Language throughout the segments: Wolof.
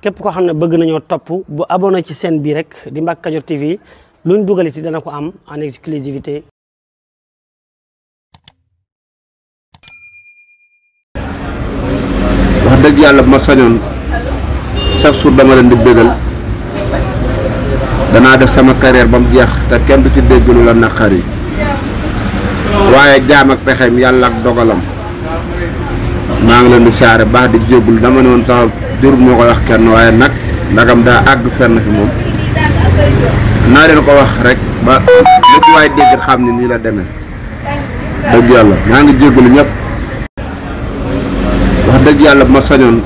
képp koo xam ne bëgg nañoo topp bu abonné ci chaîne bi rek di Mbacke Kadior TV luñ dugal ci dana ko am en exclusivité. wax dëgg yàlla bu ma sañoon chaque jour dama leen di bégal danaa def sama carrière ba mu jeex te kenn du ci dégg lu la naqari waaye jaam ak pexeem yàlla ak dogalam maa ngi leen di siyaare baax di jéggul dama ne woon sax jur moo koy wax kenn waaye nag ndagam daa àgg fenn fi moom naa leen ko wax rek ba lu ci waay dégg xam ni nii la demee dëgg yàlla maa ngi jéggulu ñëpp wax dëgg yàlla bu ma sañoon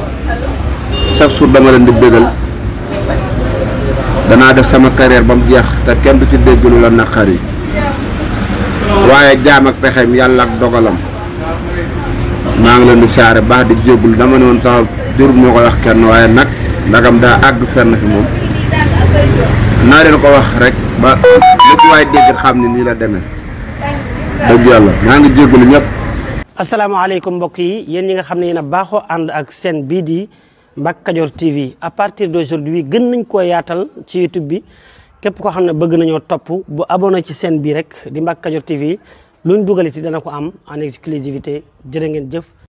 chaque jour dama leen di bégal danaa def sama carrière ba mu jeex te kenn du ci dégg lu la naqari waaye jaam ak pexeem yàlla ak dogalam maa ngi leen di siyaare baax di jéggul dama ne woon sax jur moo koy wax kenn waaye nag ndagam daa àgg fenn fi moom naa leen ko wax rek ba lu ci waay dégg xam ni nii la demee dëgg yàlla maa ngi jéggulu ñëpp. asalaamaaleykum mbokk yi yéen ñi nga xam ne yéen a baaxoo ànd ak chaîne bii di Mbacke Kadior TV à partir d'aujourd'hui gën nañ koo yaatal ci YouTube bi képp koo xam ne bëgg nañoo topp bu abonné ci chaîne bi rek di Mbacke Kadior TV luñ dugal ci dana ko am en exclusivité jërë ngeen jëf.